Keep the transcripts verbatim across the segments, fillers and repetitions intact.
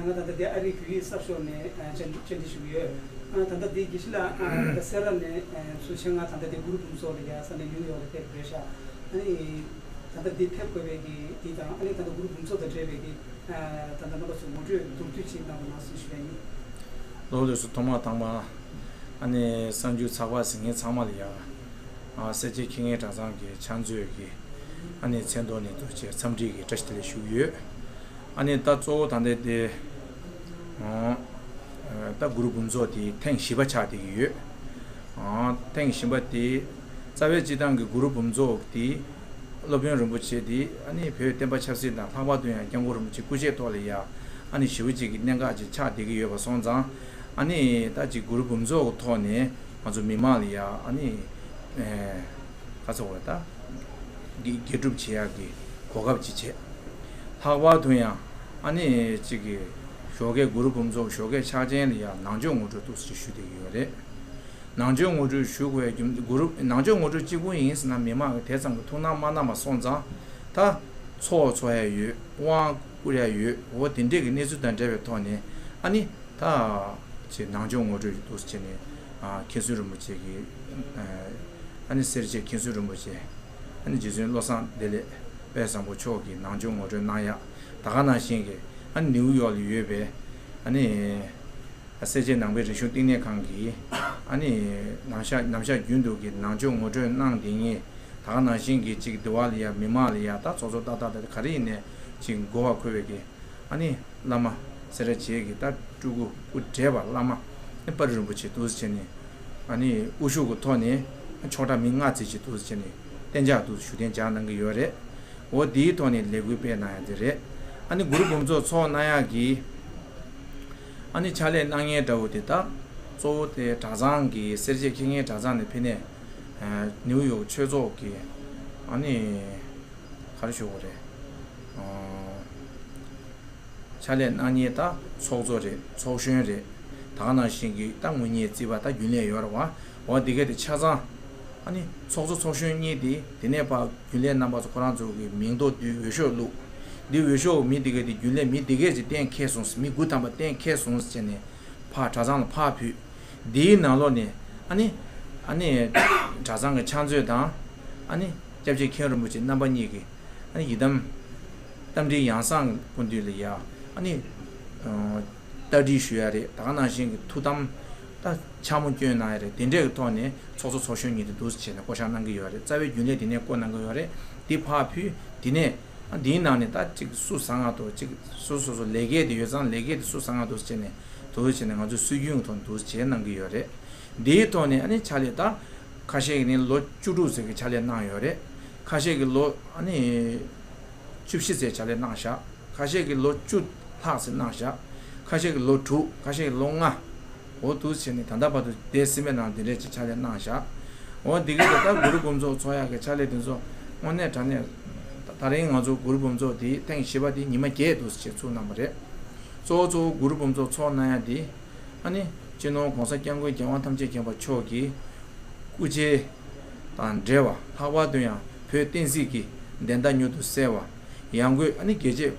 ང་ད་ལྟ་དེ་ཨ་རིའི་བོད་ཡིག་གསར་ཤོག་ནས་ཨ་བཅར་བཅར་འདྲི་ཞུ་གི་ཡོད། ཨ་ད་ལྟ་དེ་དགེ་བཤེས་ལགས་ཨ་ད་ལྟ་སེ་ར་ནས་ཨ་ཚུར་ཕྱིན། ང་ད་ལྟ་དེ་གུ་རུ་འབུམ་ཚོགས་ལ་ཡ་ས་གནས་ནིའུ་ཡོག་ལ་ཕེབས་རེད་ཤག་ཨ་ནི་ད་ལྟ་དེ་ཕེབས་དགོས་པའི་གི་དེ་དང་ཨ་ནི་ད་ལྟ་གུ་རུ་འབུམ་ཚོགས་དང་འབྲེལ་བའི་གི་ཨ་ད་ལྟ་རྣམ་པ་ཚོ་ངོ་སྤྲོད་མདོར་བསྡུས་ཅིག་གནང་རོགས་གནང་ཞེས་ཞུ་ཡ་ཡིན། ལོ་ལོས་སུ་ཐོག་མ་དང་པ་ཨ་ནི་གསར་འགྱུར་ཚགས་པར་གཟིགས་མཁན་ཚང་མ་ལ་ཡ། ཨ་སེར་བྱེས་ཁྱི་ངན་གྲྭ་ཚང་གི་ཕྱག་མཛོད་ཀྱི་ཨ་ནི་མཚན་ཐོག་ནས་ཐུགས་རྗེ་འཚམས་འདྲི་གི་བཀྲ་ཤིས་བདེ་ལེགས་ཞུ་གི་ཡོད། ཨ་ནི་ད་གཙོ་བོ་ད་ལྟའི་དེ་ཨ་ད་གུ་རུ་འབུམ་ཚོགས་དེ་ཐེངས་བཞི་པ་ཆགས་བསྡད་ཀྱི་ཡོད། ཨ་ཐེངས་བཞི་པ་དེ་རྩ་བའི་སྤྱི་བཏང་གི་གུ་རུ་འབུམ་ཚོགས་དེ་སློབ་དཔོན་རིན་པོ་ཆེ་དེ་ཨ་ནི་བོད་བསྟན་པ་ཆབ་སྲིད་དང་ལྷག་པར་དུ་ཡང་སྐྱབས་མགོན་རིན་པོ་ཆེ་སྐུ་ཕྱྭའི་ཐོག་ལ་ཡ་ཨ་ནི་ཞེ་པོ་ཅིག་གི་གནད་འགག་ཅིག་ཆགས་བསྡད་ཀྱི་ཡོད་པ་སོང་ཙང་། ཨ་ནི་ད་ཅིག་གུ་རུ་འབུམ་ཚོགས་ཀྱི་ཐོག་ནས་ང་ཚོ་མི་མང་ལ་ཡ་ཨ་ནི་ཨེ་ག་ཚོད་བ་ད་དགེ་དགེ་སྒྲུབ་བྱེད་ཡག་གི་གོ་སྐབས་ཅིག་བྱས། ལྷག་པར་དུ་ཡང་ཨ་ནི་ཅིག་གི་ཞོགས་ཀས་གུ་རུ་འབུམ་ཚོགས་ཞོགས་ཀས་ཕྱག་ཆེན་ལ་ཡ་ནང་ཆོས་ངོ་སྤྲོད་ཏོག་ཙམ་ཞུ་བསྡད་ཀྱི་ཡོད་རེད། ནང་ཆོས་ངོ་སྤྲོད་ཞུ་དགོས་རྒྱུ་གུ་རུ་ནང་ཆོས་ངོ་སྤྲོད་གཅིག་པུ་ཡིན་ཟེར་ན་མི་མང་གི་དེ་ཙམ་གྱི་ཐུགས་སྣང་མ་གནང་བ་སོང་ཙང་། ད་ཚོགས་འཚོགས་ཡ་ཡོད། དབང་བསྐུར་ཡ་ཡོད། འོ་དེ་འདྲས་ཀྱི་གནས་ཚུལ་དང་འབྲེལ་བའི་ཐོག་ནས་ཨ་ནི་ད་ཅིག་ནང་ཆོས་ངོ་སྤྲོད་ཀྱི་འདུག་སེ་བྱས་ནས་ཨ་མཁན་ཟུར་རིན་པོ་ཆེ་གིས་ཨ་ནི་སེར་བྱེས་མཁན་ཟུར་རིན་པོ་ཆེ་ཨ་ནི་རྗེ་བཙུན་བློ་བཟང་བདེ་ལེགས་དཔལ་བཟང་པོ་མཆོག་གིས་ནང་ཆོས་ངོ་སྤྲོད་གནང་ཡ། ད་ག་ནང་བཞིན་གྱི་ཨ་ནི་ནིའུ་ཡོག་ལ་ཡོད་པའི་ཨ་ནི། སེར་བྱེས་ནང་པའི་རིག་གཞུང་བསྟི་གནས་ཁང་གིས་ཨ་ནི་ནམ་ཞག་ནམ་ཞག་རྒྱུན་དུ་གི་ནང་ཆོས་ངོ་སྤྲོད་གནང་དེ་ཉིད་ད་ག་ནང་བཞིན་གྱི་ཅིག་འདི་བ་ལ་ཡ་མི་མང་ལ་ཡ་ད་ཚོགས་གཙོ་ཏག་ཏག་ད་ག་རེ་ཡིན་ནས་ཅིག་གོ་བ་འཁོལ་བའི་གི་ཨ་ནི་བླ་མ་སེ་ར་བྱེས་ཀྱི་ད་སྤྲུལ་སྐུ་སྐུ་བགྲེས་པ་བླ་མ་ཨ་ནི་དཔའ་རིས་རིན་པོ་ཆེ་འདུག་སེ་བྱས་ནས་ཨ་ནི་དབུ་བཞུགས་ཀྱི་ཐོག་ནས་ཆོག་གྲྭ་མི་ལྔ་ཙམ་ཞིག་འདུག་སེ་བྱས་ནས་གཏན་འཇགས་འདུག་ཞུ་གཏན་འཇགས་གནང་གི་ཡོད་རེད། འོ་དེའི་ཐོག་ནས་ལས་འགུལ་སྤེལ་གནང་ཡ་དེ་རེད། ཨ་ནི་གུ་རུ་འབུམ་ཚོགས་ཚོགས་གནང་ཡ་གི་ཨ་ནི་ཕྱག་ལས་གནང་མཁན་འདྲ་བོ་དེ་དག་གཙོ་བོ་དེ་གྲྭ་ཚང་གི་སེར་བྱེས་ཁྱི་ངན་གྲྭ་ཚང་ནས་ཕེབས་ནས་ཨ་ནིའུ་ཡོག་ཆོས་ཚོགས་ཀྱི་ཨ་ནི་ག་རེ་ཞུ་དགོས་རེད། ཨ་ཕྱག་ལས་གནང་མཁན་ད་ཚོགས་གཙོ་རེད། ཚོགས་གཞོན་རེད། ད་ག་ནང་བཞིན་གྱི་ད་དངུལ་གཉེར་རྩིས་པ་ད་རྒྱུན་ལས་ཡོད་རེད་བ། འོ་འདི་ག་དེ་ཆ་ཚང་ཨ་ནི་ཚོགས་གཙོ་ཚོགས་གཞོན་གཉིས་དེ་དེ་ནས་ཕར་རྒྱུན་ལས་རྣམ་པ་ཚོ་ཁོ་རང་ཚོ་གི་མིང་ཐོ་འདི་འོས་ཤོག་བླུགས། འདི་འོས་ཤོག་མི་འདི་ག་དེ་རྒྱུན་ལས་མི་འདི་གས་ཅིག་གཏན་འཁེལ་སོང་། མི་དགུ་ཐམ་པ་གཏན་འཁེལ་སོང་ཟེར་ནས་ཕར་གྲྭ་ཚང་ལ་ཕར་ཕུལ། འདིའི་ནང་ལོགས་ནས་ཨ་ནི་ཨ་ནི་གྲྭ་ཚང་གི་ཕྱག་མཛོད་དང་ཨ་ནི་སྐྱབས་རྗེ་མཁན་རིན་པོ་ཆེ་རྣམ་པ་གཉིས་ཀྱིས་ཨ་ནི་ཡི་དམ་རྟ་མགྲིན་ཡང་གསང་སྐུ་མདུན་ལ་ཡ་ཨ་ནི་ཨ་རྟ་དྲེལ་ཞུ་ཡ་རེད། ད་ག་ནང་བཞིན་གྱི་ཐུགས་དམ་ད་ཕྱག་མོ་སྐྱོན་གནང་ཡ་རེད། དེ་འདྲས་ཀྱི་ཐོག་ནས་ཚོགས་གཙོ་ཚོགས་གཞོན་གཉིས་དེ་འདུག་སེ་བྱས་ནས་བསྐོ་བཞག་གནང་གི་ཡོད་རེད། རྩ་བའི་རྒྱུན་ལས་དེ་ནས་བསྐོ་གནང་གི་ཡོད་རེད། དེ་ཕར་ཕུལ། དེ་ནས་ཨ་འདིའི་ནང་ནས་ད་ཅིག་སུ་བཟང་ང་འདུག་ཅིག་སོ་སོ་སོ་ལས་ཀའི་དེ་ཡོད་ཙང་ལས་ཀའི་དེ་སུ་བཟང་ང་འདུག་སེ་བྱས་ནས་འདུག་སེ་བྱས་ནས་ང་ཚོས་སྲོལ་རྒྱུན་གྱི་ཐོག་ནས་འདུག་སེ་བྱས་གནང་གི་ཡོད་རེད། འདིའི་ཐོག་ནས་ཨ་ནི་ཕྱག་ལས་ད་ཁ་ཤས་ཀྱིས་ནི་ལོ་བཅུ་དྲུག་ཙམ་གྱི་ཕྱག་ལས་གནང་ཡོད་རེད། ཁ་ཤས་ཀྱིས་ལོ་ཨ་ནི་བཅུ་བཞི་ཙམ་ཕྱག་ལས་གནང་བཞག་ཁ་ཤས་ཀྱིས་ལོ་བཅུ་ལྷག་ཙམ་གནང་བཞག་ཁ་ཤས་ཀྱིས་ལོ་དྲུག་ཁ་ཤས་ཀྱིས་ལོ་ལྔ། འོ་འདུག་སེ་བྱས་ནས་ད་ལྟ་བར་དུ་འདས་ཟིན་པའི་ནང་འདི་འདྲས་ཅིག་ཕྱག་ལས་གནང་བཞག་འོ་འདི་ག་ད་ལྟ་གུ་རུ་འབུམ་ཚོགས་ཚོགས་ཡག་གི་ཕྱག་ལས་འདི་ཚོ་དངོས་གནས་དྲང་གནས་ད་རིང་ང་ཚོ་གུ་རུ་འབུམ་ཚོགས་འདི་ཐེངས་བཞི་པ་འདི་ཉི་མ་བརྒྱད་འདུག་སེ་བྱས་ཚུགས་གནང་བ་རེད། གཙོ་བོ་གཙོ་བོ་གུ་རུ་འབུམ་ཚོགས་ཚོགས་གནང་ཡག་འདི་ཨ་ནི་སྤྱི་ནོར་༸གོང་ས་༸སྐྱབས་མགོན་རྒྱལ་དབང་ཐམས་ཅད་མཁྱེན་པ་མཆོག་གི་སྐུ་ཕྱྭ་དང་འབྲེལ་བ། ལྷག་པར་དུ་ཡང་བོད་བསྟན་སྲིད་ཀྱི་བདེན་མཐའ་མྱུར་དུ་གསལ་བ། ཡང་སྒོས་ཨ་ནི་རྒྱལ་གཅེས་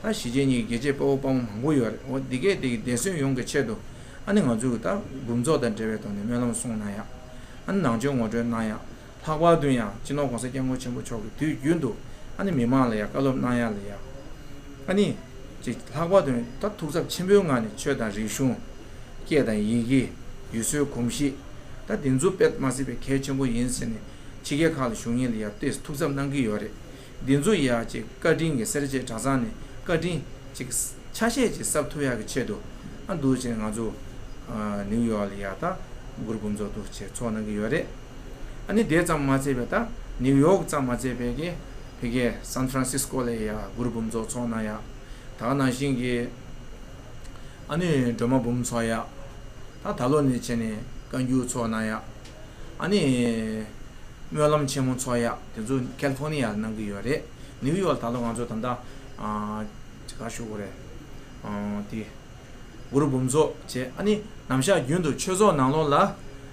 ད་གཞིས་བྱེས་གཉིས་ཀྱི་རྒྱལ་གཅེས་དཔའ་བོ་དཔའ་མོ་མང་པོ་ཡོད་རེད། འོ་འདི་གས་དེ་གི་བདེ་སྲུང་ཡོང་གི་ཆེད་དུ་ཨ་ནི་ང་ཚོས་ད་འབུམ་ཚོགས་དང་འབྲེལ་བའི་ཐོག་ནས་སྨོན་ལམ་གསུང་གནང་ཡག་ཨ་ནི་ནང་ཆོས་ངོ་སྤྲོད་གནང་ཡག་ལྷག་པར་དུ་ཡང་སྤྱི་ནོར་༸གོང་ས་༸སྐྱབས་མགོན་ཆེན་པོ་མཆོག་གིས་དུས་རྒྱུན་དུ་ཨ་ནི་མི་མང་ལ་ཡང་བཀའ་སློབ་གནང་ཡག་ལ་ཡང་ཨ་ནི་ཅིག་ལྷག་པར་དུ་ད་ཐུགས་འཚབ་ཆེན་པོའི་ངང་ནས་ཆོས་དང་རིག་གཞུང་། སྐད་དང་ཡི་གེ། ཡུལ་སྲོལ་གོམས་གཤིས། ད་འདི་ཚོ་དཔེ་མ་སྲིད་པའི་གལ་ཆེན་པོ་ཡིན་ཟེར་ནས་ཕྱི་རྒྱལ་ཁག་ལ་བཞུགས་མཁན་ལ་ཡང་ཏོག་ཙམ་ཐུགས་འཚབ་གནང་གི་ཡོད་རེད། འདི་ཚོ་ཡ་ཅིག་བཀའ་དྲིན་གྱི་སེར་བྱེས་གྲྭ་ཚང་ནས་བཀའ་དྲིན་ཅིག་ཆ་ཤས་ཅིག་གསབ་ཐུབ་ཡག་གི་ཆེད་དུ་ཨ་འདུག་ཅེས་ང་ཚོ་ཨ་ནིའུ་ཡོག་ལ་ཡ་ད་གུ་རུ་འབུམ་ཚོགས་འདུག་ཅེས་ཚོགས་གནང་གི་ཡོད་རེད། ཨ་ནི་དེ་ཙམ་མ་ཚད་པའི་ད་ནིའུ་ཡོག་ཙམ་མ་ཚད་པའི་གི་ཕ་གིའི་སན་ཧྥ་རན་སིས་ཀོ་ལ་ཡ་གུ་རུ་འབུམ་ཚོགས་ཚོགས་གནང་ཡ། ད་ག་ནང་བཞིན་གྱི་ཨ་ནི་སྒྲོལ་མ་འབུམ་ཚོགས་ཡ། ད་ད་ལོ་ནས་བྱས་ནས་བཀའ་འགྱུར་ཚོགས་གནང་ཡ། ཨ་ནི་སྨོན་ལམ་ཆེན་མོ་ཚོགས་ཡ་དེ་ཚོ་ཀལ་ཧྥོ་ནི་ཡར་གནང་གི་ཡོད་རེད། ནིའུ་ཡོག་ལ་ད་ལོ་ང་ཚོ་ད་ལྟ་ཨ་ག་ཞུ་དགོས་རེད། ཨ་དེ་གུ་རུ་འབུམ་ཚོགས་བྱས། ཨ་ནི་ནམ་ཞག་རྒྱུན་དུ་ཆོས་ཚོགས་ནང་ལོགས་ལ་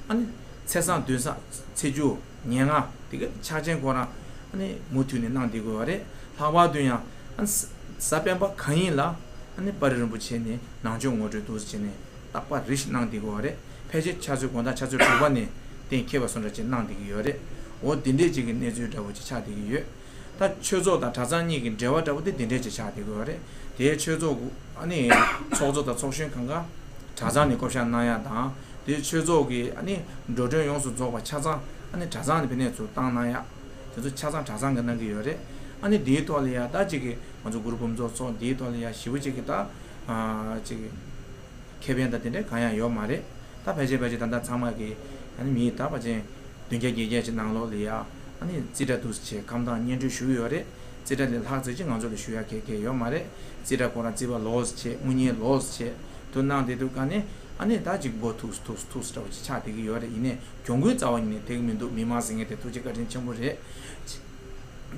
ཨ་ནི་ཚེས་བཟང་བདུན་བཟང་ཚེས་བཅུ་ཉེར་ལྔ་དེ་ག་ཕྱག་ཆེན་ཁོ་རང་ཨ་ནི་མུ་མཐུད་ནས་གནང་བསྡད་དགོས་པ་རེད། ལྷག་པར་དུ་ཡང་ཨ་ནི་གཟའ་སྤེན་པ་གང་ཡིན་ལ་ ཨ་ནི་དཔའ་རིས་རིན་པོ་ཆེ་ནས་ནང་ཆོས་ངོ་སྤྲོད་འདུག་སེ་བྱས་ནས་རྟག་པར་རེ་ཞིག་གནང་བསྡད་ཀྱི་ཡོད་རེད། ཕལ་ཆེར་ཕྱག་ཚོད་དགོང་དག་ཕྱག་ཚོད་དྲུག་པ་ནས་གཏན་འཁེལ་བ་སོང་འདྲ་ཅིག་གནང་བསྡད་ཀྱི་ཡོད་རེད། འོ་དེ་འདྲས་ཅིག་གི་གནས་ཚུལ་འདྲ་བོ་ཅིག་ཆགས་བསྡད་ཀྱི་ཡོད། ད་ཆོས་ཚོགས་དང་གྲྭ་ཚང་གཉིས་ཀྱི་འབྲེལ་བ་འདྲ་བོ་དེ་དེ་འདྲས་ཅིག་ཆགས་བསྡད་ཀྱི་ཡོད་རེད། དེའི་ཆོས་ཚོགས་ཀྱི་ཨ་ནི་ཚོགས་གཙོ་དང་ཚོགས་གཞོན་གང་ག་གྲྭ་ཚང་ནས་བསྐོ་བཞག་གནང་ཡ་དང་། དེའི་ཆོས་ཚོགས་ཀྱི་ཨ་ནི་འགྲོ་གྲོན་ཡོངས་སུ་རྫོགས་པ་ཆ་ཚང་ཨ་ནི་གྲྭ་ཚང་ནས་ཕ་ནས་ཚུར་བཏང་གནང་ཡ། དེ་ཚོ་ཆ་ཚང་གྲྭ་ཚང་གིས་གནང་གི་ཡོད་རེད། ཨ་ནི་དེའི་ཐོག་ལ་ཡ་ད་ཅིག་གི་ང་ཚོ་གུ་རུ་འབུམ་ཚོགས་ཚོགས་འདིའི་ཐོག་ལ་ཡ་ཞེ་པོ་ཅིག་གི་ད་ཨ་ཅིག་གི་ཁེ་ཕན་དང་དེ་འདྲ་གང་ཡང་ཡོད་མ་རེད། ད་ཕལ་ཆེར་ཕལ་ཆེར་ད་ལྟ་ཚང་མ་གི་ཨ་ནི་མི་ད་ཕལ་ཆེར་བདུན་བརྒྱ་བརྒྱད་བརྒྱ་ཅིག་ནང་ལོགས་ལ་ཡ་ཨ་ནི་རྩིས་ཁྲ་འདུག་སེ་བྱས་ཁམས་དྭངས་སྙན་སྒྲོན་ཞུས་ཡོད་རེད། རྩིས་ཁྲ་ལས་ལྷག་ཙམ་ཅིག་ང་ཚོ་ལ་ཞུ་ཡ་གང་ཡང་ཡོད་མ་རེད། རྩིས་ཁྲ་ཁོ་རང་རྩིས་པ་ལོགས་སུ་བྱས། དངུལ་གཉེར་ལོགས་སུ་བྱས། དུ་གནང་བསྡད་དུས་ག་ནས་ཨ་ནི་ད་ཅིག་མགོ་ཐུག་ཐུག་ཐུག་འདྲ་བོ་ཅིག་ཆགས་བསྡད་ཀྱི་ཡོད་རེད། ཡིན་ནའི་གྱོང་གུན་རྩ་བ་ཉིད་ནས་ཐེག་མི་འདུག་མི་མང་ཟེར་མཁན་དེ་ཐུགས་རྗེ་བཀའ་དྲིན་ཆེན་པོ་རེད།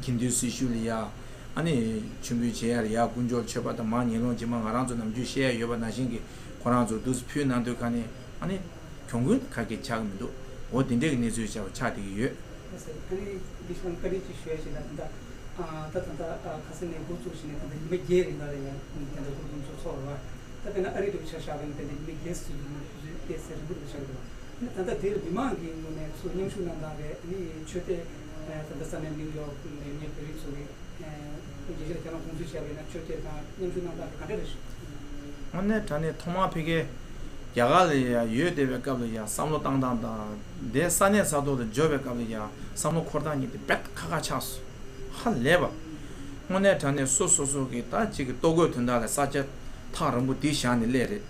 དགེ་འདུན་སྲི་ཞུ་ལ་ཡ་ཨ་ནི་མཆོད་འབུལ་བྱེད་ཡ་ལ་ཡ་དཀོན་མཆོག་མཆོད་པ་དང་མར་ཉེ་ལོང་རྗེས་མ་ང་རང་ཚོ་ནམ་རྒྱུན་བཤད་ཡ་ཡོད་པ་ནང་བཞིན་གྱི་ཁོ་རང་ཚོ་འདུག་སེ་ཕུལ་གནང་དུས་ག་ནས་ཨ་ནི་གྱོང་གུན་ག་གེ་ཆགས་ཀྱི་མི་འདུག་འོ་དེ་འདྲས་ཀྱི་གནས་ཚུལ་ཆགས་པ་ཆགས་བསྡད་ཀྱི་ཡོད། ཨ་ནི་འདི་ཤང་བཀའ་འདྲི་ཅིག་ཞུ་ཡ་ཞིག་ལ། ད་ལྟ་ཨ་ད་ད་ལྟ་ཨ་ཁ་སང་ནས་འགོ་བཙུགས་བྱས་ནས་ད་ལྟ་ཉི་མ་བརྒྱད་རིང་ལ་ཡང་ད་ལྟ་གུ་རུ་འབུམ་ཚོགས་ཚོགས་རེད་བ། ད་དཔེར་ན་ཨ་རི་འདྲ་བོ་ཆ་བཞག་པ་ཡིན་ན་ད་ལྟ་ཉི་མ་བརྒྱད་ཙམ་ཡིན་ན་དུས་ཚོད་བསྐྱལ་ཚེ་རིང་པོ་འདྲ་བོ་ཆགས་ཀྱི་འདུག་ཨ་ནི་ད་ལྟ་དེར་མི་མང་གི་ངོས་ནས་ཚུར་མཉམ་ཞུགས་གནང་སྟངས་རེད། ཨ་ནི་ཆོས་དད་ཨ་ད་ལྟ་ས་གནས་ནིའུ་ཡོག་ནས་ངས་བོད་རིགས་ཚོ་གི་ཨ་རྒྱལ་སྤྱིའི་ཁྱེད་རང་དགོངས་ཚུལ་བྱས་པ་ཡིན་ན་ཆོས་དད་དང་མཉམ་ཞུགས་གནང་སྟངས་དེ་ག་འདྲ་རེད། དངོས་གནས་དྲང་གནས་ཐོག་མར་ཕ་གིར་རྒྱ་གར་ལ་ཡ་ཡོད་བསྡད་པའི་སྐབས་ལ་ཡ་བསམ་བློ་བཏང་སྟངས་དང་། དེ་ས་གནས་ས་ཐོག་ལ་འབྱོར་བའི་སྐབས་ལ་ཡ་བསམ་བློ་འཁོར་སྟངས་གཉིས་དེ་རྦད་དེ་ཁ་ཁ་ཆགས་སོང་། ཧ་ལས་པ། དངོས་གནས་དྲང་གནས་སོ་སོ་སོ་གི་ད་ཅིག་གི་ལྟོ་གོས་དོན་དག་ལ་ས་ཆ་ཐག་རིང་པོ་དེ་བཞག་ནས་སླེབས་རེད།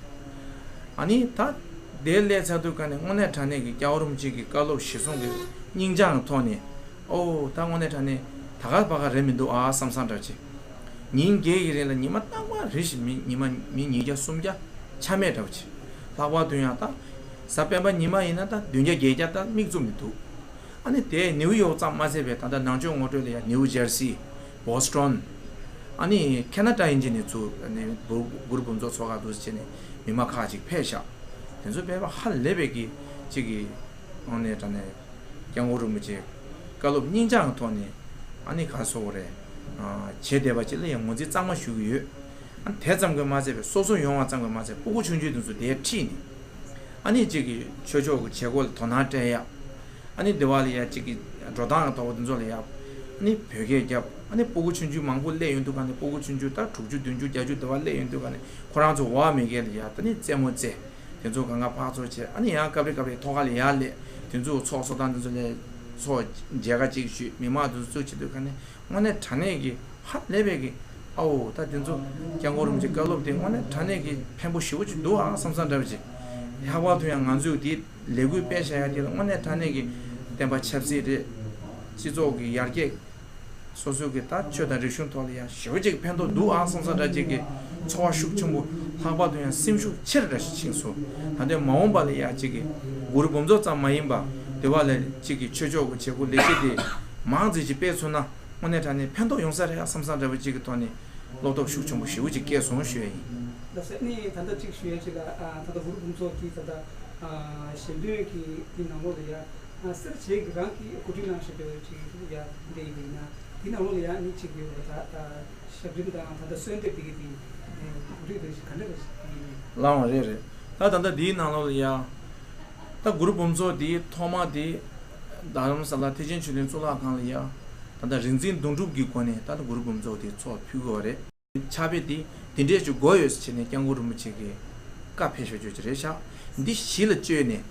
ཨ་ནི་ད་དེ་སླེབས་ཚར་དུས་ག་ནས་དངོས་གནས་དྲང་གནས་ཀྱི་སྐྱབས་མགོན་རིན་པོ་ཆེ་གི་བཀའ་སློབ་གཞིར་བཟུང་གི་སྙིང་བཅངས་ཀྱི་ཐོག་ནས། ཨོ་ད་དངོས་གནས་དྲང་གནས་ད་ག་ཕ་ག་རེད་མི་འདུག་ཨ་བསམ་བསམ་འདྲ་བྱེད། ཉིན་བརྒྱད་ཀྱི་རིང་ལ་ཉི་མ་རྟག་པར་རེ་ཞིག་མི་ཉི་མ་མི་ཉིས་བརྒྱ་སུམ་བརྒྱ་ཆ་མེད་འདྲ་བོ་བྱེད། ལྷག་པར་དུ་ཡང་ད་གཟའ་སྤེན་པ་ཉི་མ་ཡིན་ན་ད་བདུན་བརྒྱ་བརྒྱད་བརྒྱ་ད་མིག་བཙུམ་ནས་འདུག་ཨ་ནི་དེ་ནིའུ་ཡོག་ཙམ་མ་ཟད་པའི་ད་ལྟ་ནང་ཆོས་ངོ་སྤྲོད་ལ་ཡང་ནིའུ་ཇར་སི། བོ་སི་ཊོན། ཨ་ནི་ཁེ་ན་ཌ་ཡིན་གཅིག་ནས་ཚུར་ཨ་ནི་གུ་རུ་འབུམ་ཚོགས་ཚོགས་ཁག་འདུག་སེ་བྱས་ནས་མི་མང་ཁག་ཅིག་ཕེབས་ཤག་དེ་ཚོ་དཔེ་མ་ཧ་ལས་པའི་གི་གཅིག་གི་དངོས་གནས་དྲང་གནས་སྐྱབས་མགོན་རིན་པོ་ཆེ་བཀའ་སློབ་སྙིང་བཅངས་ཀྱི་ཐོག་ནས་ཨ་ནི་ག་སོ་རེད། བྱེད་བསྡད་པ་ཅིག་ལ་ཡང་ངོས་འཛིན་གཙང་མ་ཞུ་གི་ཡོད། ཨ་ནི་དེ་ཙམ་གྱིས་མ་ཚད་པའི་སོ་སོ་ཡོང་བ་ཙམ་གྱིས་མ་ཚད་སྤུ་གུ་ཆུང་ཆུང་དེ་ཚོ་དེར་ཁྲིད་ནས་ཨ་ནི་གཅིག་གི་ཆོས་ཕྱོགས་ཀྱི་བྱེད་སྒོ་ལ་དོ་སྣང་སྤྲད་ཡ། ཨ་ནི་དེ་བ་ལ་ཡ་གཅིག་གི་འགྲོ་སྟངས་ཀྱི་ཐོག་དེ་ཚོ་ལ་ཡ་ཨ་ནི་བོད་སྐད་རྒྱབ། ཨ་ནི་སྤུ་གུ་ཆུང་ཆུང་མང་པོ་སླེབས་ཡོང་དུས་ག་ནས་སྤུ་གུ་ཆུང་ཆུང་ད་དྲུག་ཅུ་བདུན་ཅུ་བརྒྱད་ཅུ་དེ་བ་སླེབས་ཡོང་དུས་ག་ནས་ཁོ་རང་ཚོ་འོག་མ་གི་ལ་ཡ་ད་ནི་རྩེད་མོ་རྩེ། དེ་ཚོ་གང་ག་ཕར་ཚུར་བྱས། ཨ་ནི་ཡང་སྐབས་རེ་སྐབས་རེ་ཐོག་ཁ་ལ་ཡར་སླེབས། དེ་ཚོ་ཚོགས་གཙོ་དང་དེ་ཚོ་ལ་ཚོགས་མཇལ་ཁ་ཅིག་ཞུས། མི་མང་དེ་ཚོ་ཚུར་བྱེད་དུས་ག་ནས་དངོས་གནས་དྲང་གནས་ཀྱི་ཧ་ལས་པའི་གི་ཨའོ་ད་དེ་ཚོ་སྐྱབས་མགོན་རིན་པོ་ཆེའི་བཀའ་སློབ་དེ་དངོས་གནས་དྲང་གནས་ཀྱི་ཕན་པོ་ཞེ་པོ་ཅིག་འདུག་ཨ་བསམ་བསམ་འདྲ་བ་ཅིག་ལྷག་པར་དུ་ཡང་ང་ཚོས་དེ་ལས་འགུལ་སྤེལ་བཞག་ཡ་དེ་ལ་དངོས་གནས་དྲང་གནས་ཀྱི་བསྟན་པ་ཆབ་སྲིད་རེད། སྤྱི་ཚོགས་ཀྱི་ཡར་རྒྱས། སོ་སོའི་གི་ད་ཆོས་དང་རིག་གཞུང་ཐོག་ལ་ཡང་ཞེ་པོ་ཅིག་ཕན་ཐོགས་འདུག་ཨང་བསམ་ས་འདྲ་ཅིག་གི་ཚོར་བ་ཤུགས་ཆེན་པོ། ལྷག་པར་དུ་ཡང་སེམས་ཤུགས་ཆེ་རུ་འདྲ་ཞིག་ཕྱིན་སོང་། ད་ལྟའི་མ་འོངས་པ་ལ་ཡང་ཅིག་གི་གུ་རུ་འབུམ་ཚོགས་ཙམ་མ་ཡིན་པ་དེ་བ་ལ་ཅིག་གི་ཆོས་ཕྱོགས་ཀྱི་བྱེད་སྒོ་ལས་གཞི་དེ་མང་ཙམ་ཅིག་སྤེལ་ཚུགས་ན་དངོས་གནས་དྲང་གནས་ཕན་ཐོགས་ཡོང་ས་རེད་ཨ་བསམ་ས་འདྲ་བ་ཅིག་གི་ཐོག་ནས་བློ་སྟོབས་ཤུགས་ཆེན་པོ་ཞེ་པོ་ཅིག་སྐྱེས་སོང་ཞུ་ཡ་ཡིན། ད་ས་ནི་ད་ལྟ་ཅིག་ཞུ་ཡ་ཅིག་ལ་ཨ་ད་ལྟ་གུ་རུ་འབུམ་ཚོགས་ཀྱི་ད་ལྟ་ཨ་ཞལ་འདོན་གྱི་དེ་ནང་ལོགས་ལ་ཡ། ཨ་སེར་བྱེས་ཀྱི་རང་གི་གོ་སྒྲིག་གནང་བཞིན་པའི་ཅིག་ཡ་འདི་ཡིན་ན་འདི་ནང་ལོགས་ལ་ཡང་མི་གཅིག་ཡོད་པ་ད་ད་ཞབས་རིམ་དང་ད་ལྟ་གསོལ་འདེབས་འདི་གི་དེ་གོ་སྒྲིག་འདི་ག་འདྲ་རེད་ཡིན། ལའང་རེད་རེད། ད་ད་ལྟ་འདིའི་ནང་ལོགས་ལ་ཡ་ད་གུ་རུ་འབུམ་ཚོགས་འདི་ཐོག་མ་དེ་རྡ་རམ་ས་ལ་ཐེག་ཆེན་ཆོས་གླིང་གཙུག་ལག་ཁང་ལ་ཡ་ད་ལྟ་རིག་འཛིན་དོན་གྲུབ་ཀྱི་སྒོ་ནས་ད་ལྟ་གུ་རུ་འབུམ་ཚོགས་དེ་ཚོགས་ཕུལ་དགོས་པ་རེད། ཕྱག་དཔེ་འདི་འདི་འདྲས་ཅིག་དགོས་ཡོད་ཟེར་བྱས་ནས་སྐྱབས་མགོན་རིན་པོ་ཆེ་གིས་བཀའ་ཕེབས་ཤོག་ཅོ་ཅི་རེད་ཤག་འདི་གཞི་ལ་བཅོལ་ནས་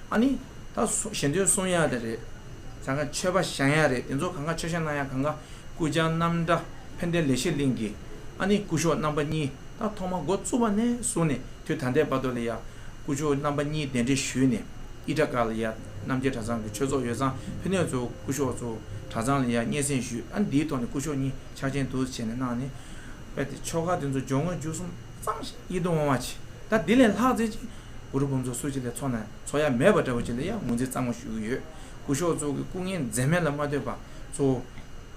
ཨ་ནི་ད་སུ་ཞལ་འདོན་གསུང་ཡ་དེ་རེད། ཚང་ཁ་མཆོད་པ་བཞེངས་ཡ་རེད། དེ་ཚོ་གང་ག་མཆོད་བཤམས་གནང་ཡ་གང་ག་སྐུ་བཅར་རྣམ་གྲྭ་ཕན་བདེ་ལེགས་བཤད་གླིང་གི་ཨ་ནི་སྐུ་ཞབས་རྣམ་པ་གཉིས་ད་ཐོག་མ་འགོ་བཙུགས་པ་ནས་བཟུང་ནས་དུས་ད་ལྟའི་བར་དུ་ལ་ཡ་སྐུ་ཞབས་རྣམ་པ་གཉིས་གདན་འདྲེན་ཞུས་ནས་ཨི་ཊ་ཀ་ལ་ཡ་རྣམ་རྒྱལ་གྲྭ་ཚང་གི་ཆོས་ཚོགས་ཡོད་ཙང་ཕན་ནས་ཚོ་སྐུ་ཞབས་ཚོ་གྲྭ་ཚང་ལ་ཡ་སྙན་སེང་ཞུས། ཨ་ནི་འདིའི་ཐོག་ནས་སྐུ་ཞབས་གཉིས་ཕྱག་ཆེན་འདུག་བྱས་ནས་གནང་ནས། དཔེ་དེ་ཆོ་ག་དེ་ཚོ་སྦྱོར་དངོས་བསྡུས་གསུམ་གཙང་ཞིང་ཡིད་དུ་འོང་བ་ཆེ། ད་འདི་ལས་ལྷག་ཙམ་ཅིག་གུ་རུ་འབུམ་ཚོགས་སུ་ཅི་ལས་ཚོགས་ན་ཚོགས་ཡ་མེད་པ་འདྲ་བོ་ཅིག་ལ་ཡང་ངོས་འཛིན་གཙང་མ་ཞུ་གི་ཡོད། སྐུ་ཞབས་ཚོ་གི་སྐུ་ངལ་འཛེམས་མེད་ལ་མ་ལྟོས་པ་གཙོ་བོ་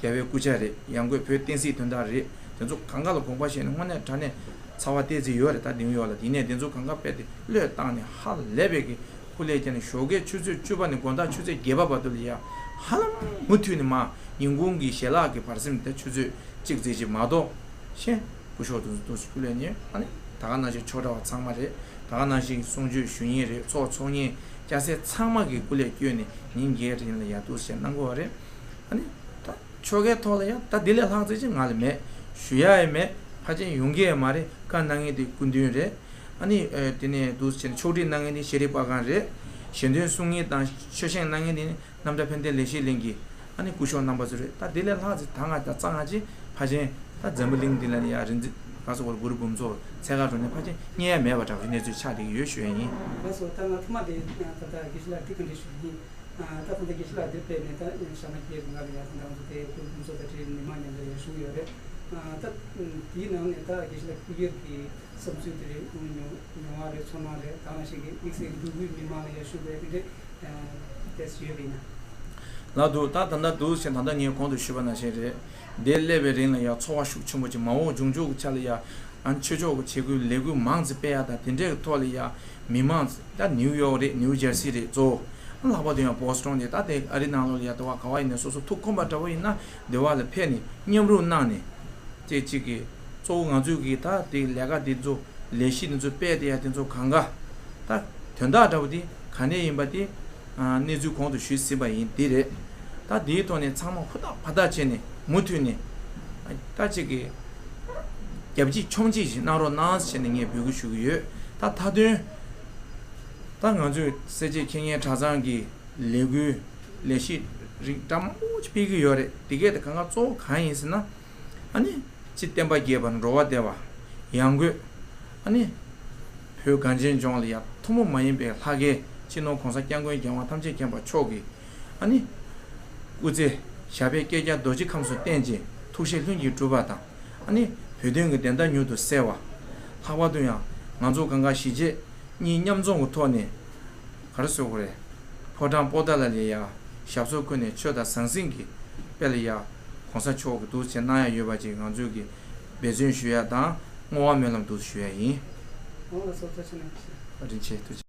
རྒྱལ་བའི་སྐུ་ཕྱྭ་རེད། ཡང་སྒོས་བོད་བསྟན་སྲིད་དོན་དག་རེད། དེ་ཚོ་གང་ག་ལ་དགོངས་པ་བཞེས་ནས་དངོས་གནས་དྲང་གནས་ཚ་བ་བལྟས་ཚེ་ཡོད་རེད། ད་དེང་ཡོད་ལ་དེ་ནས་དེ་ཚོ་གང་ག་དཔེ་དེ་བློས་བཏང་ནས་ཧ་ལས་པའི་གི་སྐུ་ལས་བསྐྱལ་ནས་ཞོགས་ཀའི་ཆུ་ཚོད་བཅུ་པ་ནས་དགོང་དག་ཆུ་ཚོད་བརྒྱད་པ་བར་དུ་ལ་ཡ་ཧ་ལམ་མུ་མཐུད་ནས་མ་ཉིན་གུང་གི་ཞལ་ལག་གི་བར་སེམས་དེ་ཆུ་ཚོད་གཅིག་ཙམ་ཅིག་མ་གཏོགས་ཤེས། སྐུ་ཞབས་དུ་དུ་སྐུ་ལས་ཉེ་ཨ་ནི་ད་ག་ནང་བཞིན་ཆོས་གྲྭ་བ་ཚང་མ་རེད། ད་ག་ནང་བཞིན་གསུང་ཆོས་ཞུ་མཁན་རེད། ཚོགས་ཚོགས་མཁན་སྐྱ་སེར་ཚང་མ་གི་སྐུ་ལས་བསྐྱོན་ནས་ཉིན་བརྒྱད་རིང་ལ་ཡ་དུ་བྱས་གནང་དགོས་པ་རེད། ཨ་ནི་ད་ཆོལ་ཁའི་ཐོག་ལ་ཡ་ད་འདི་ལས་ལྷག་ཙམ་ཅིག་ང་ལ་མེད། ཞུ་ཡ་ཡི་མེད། ཕལ་ཆེར་ཡོང་གི་ཡ་མ་རེད། བཀའ་གནང་མཁན་དེ་སྐུ་མདུན་རེད། ཨ་ནི་ཨ་དེ་ནས་དུ་བྱས་ནས་ཕྱོགས་སྒྲིག་གནང་མཁན་དེ་ཤེས་རིག་པ་སྒང་རེད། ཞལ་འདོན་གསུང་མཁན་དང་ཆོས་བཤད་གནང་མཁན་དེ་ནི་རྣམ་གྲྭ་ཕན་བདེ་ལེགས་བཤད་གླིང་གི་ཨ་ནི་སྐུ་ཞབས་རྣམ་པ་ཚོ་རེད། ད་དེ་ལས་ལྷག་ཙམ་ད་ང་ད་རྩ་ང་ཅི་ཕལ་ཆེར་ད་འཛམ་བུ་གླིང་འདི་ལ་ནི་ཡ་རིན་འཛིན་ག་སོགས་པར་གུ་རུ་འབུམ་ཚོགས་འཚོལ་ག་འགྲོ་ནས་ཕལ་ཆེར་རྙེད་ཡ་མེད་པ་འདྲ་བའི་གནས་ཚུལ་ཆགས་བསྡད་ཀྱི་ཡོད་ཞུ་ཡ་ཡིན། ལགས་སོ། ད་ང་ཐོག་མ་དེ་ད་ལྟ་དགེ་བཤེས་ལགས་འདི་ག་འདྲ་ཞུ་གི་ཡིན། ད་ལྟ་དགེ་བཤེས་ལགས་འདིར་ཕེབས་ནས་ད་ཞག་མ་བརྒྱད་རིང་ལ་ཡ་ད་ང་ཚོ་དེ་གུ་རུ་འབུམ་ཚོགས་དང་འབྲེལ་མི་མང་མཉམ་དུ་ཡ་བཞུགས་ཡོད་རེད། ད་དེའི་ནང་ནས་ད་དགེ་བཤེས་ལགས་སྐུ་སྒེར་གྱི་བསམ་ཚུལ་དེ་རེད། མྱོང་བ་རེད། ཚོར་སྣང་རེད། ད་ང་ཞིག་གི་དམིགས་བསལ་གྱི་འབྲུག་པའི་མི་མང་ལ་ཡ་ཞུ་དགོས་དེ་འདྲས་ཏེས་ཡོད་པ་ཡིན་ན། ལགས་འདུག་ད་ད་ལྟ་འདུག་ཟེར་ད་ལྟ་ངས་གོང་དུ་ཞུས་པ་ནང་བཞིན་རེད། འདིར་སླེབས་པའི་རིང་ལ་ཡ་ཚོར་བ་ཤུགས་ཆེན་པོ་ཅིག་མ་འོངས་འབྱུང་འགྱུར་གྱི་ཆ་ལ་ཡ་ཨ་ནི་ཆོས་ཕྱོགས་ཀྱི་བྱེད་སྒོའི་ལས་འགུལ་མང་ཙམ་སྤེལ་ཡ་དང་དེ་འདྲའི་ཐོག་ལ་ཡ་མི་མང་ད་ནིའུ་ཡོག་རེད། ནིའུ་ཇར་སི་རེད། གཙོ་བོ་ལྷག་པར་དུ་ཡང་བོ་སི་ཊོན་རེད། ད་དེ་ཨ་རི་ནང་ལོགས་ལ་ཡ་དེ་བ་ག་བ་ཡིན་ནའི་སོ་སོ་ཐུགས་ཁོམ་པ་འདྲ་བོ་ཡིན་ན་དེ་བ་ལ་ཕེབས་ནས་མཉམ་རུབ་གནང་ནས། དེ་གཅིག་གིས་གཙོ་བོ་ང་ཚོས་ཀྱིས་ད་དེ་ལས་ཀ་དེ་ཚོ་ལས་གཞི་དེ་ཚོ་སྤེལ་བསྡད་ཡ་དེ་ཚོ་གང་ག་ད་དོན་དག་འདྲ་བོ་དེ་ག་ནས་ཡིན་པ་དེ་གནས་ཚུལ་གོང་དུ་ཞུས་ཟིན་པ་ཡིན། དེ་རེད། ད་དེའི་ཐོག་ནས་ཚང་མ་ཧུར་ཐག་འབད་ཐག་བྱས་ནས་མུ་མཐུད་ནས་ད་གཅིག་གིས་རྒྱབ་གཅིག་མཆོང་གཅིག་ཞིག་གནང་རོགས་གནང་ཟེར་ནས་ངས་འབོད་སྐུལ་ཞུ་གི་ཡོད། ད་མཐའ་དོན་ད་ང་ཚོས་སེར་བྱེས་ཁེ་ཉེན་གྲྭ་ཚང་གི་ལས་འགུལ་ལས་གཞི་རིགས་འདྲ་མང་པོ་ཅིག་སྤེལ་གྱི་ཡོད་རེད། དེ་གས་དེ་གང་ག་གཙོ་བོ་གང་ཡིན་ཟེར་ན། ཨ་ནི་སྤྱི་བསྟན་པ་རྒྱས་པ། འགྲོ་བ་བདེ་བ། ཡང་སྒོས་ཨ་ནི་བོད་གངས་ཅན་ལྗོངས་ལ་ཡ་ཐུན་མོང་མ་ཡིན་པའི་ལྷ་སྐལ་སྤྱི་ནོར་༸གོང་ས་༸སྐྱབས་མགོན་རྒྱལ་དབང་ཐམས་ཅད་མཁྱེན་པ་མཆོག་གི་ཨ་ནི་སྐུ་ཚེ་ཞབས་པད་བསྐལ་བརྒྱར་རྡོ་རྗེ་ཁམས་སུ་བརྟན་ཅིང་ཐུགས་བཞེད་ལྷུན་གྱིས་གྲུབ་པ་དང་། ཨ་ནི་བོད་དོན་གྱི་བདེན་མཐའ་མྱུར་དུ་གསལ་བ། ལྷག་པར་དུ་ཡང་ང་ཚོ་གང་ག་གཞིས་བྱེས་གཉིས་མཉམ་འཛོམས་ཀྱི་ཐོག་ནས་ག་རེ་ཟེར་དགོས་རེད། ཕོ་བྲང་པོ་ཏཱ་ལ་ལ་ཡ་ཞབས་སོར་འཁོད་ནས་ཆོས་དང་ཟང་ཟིང་གི་དཔལ་ལ་ཡ་གོང་ས་མཆོག་གི་འདུག་བྱས་གནང་ཡ་ཡོད་པ་ཅིག་ང་ཚོས་ཀྱི་འབད་བརྩོན་ཞུ་ཡ་དང་བསྔོ་བ་སྨོན་ལམ་འདུག་ཞུ་ཡ་ཡིན། ཨོ་ལགས་སོ། ཐུགས་རྗེ་ཆེ་གནང་། བཀའ་དྲིན་ཆེ། ཐུགས་རྗེ་ཆེ།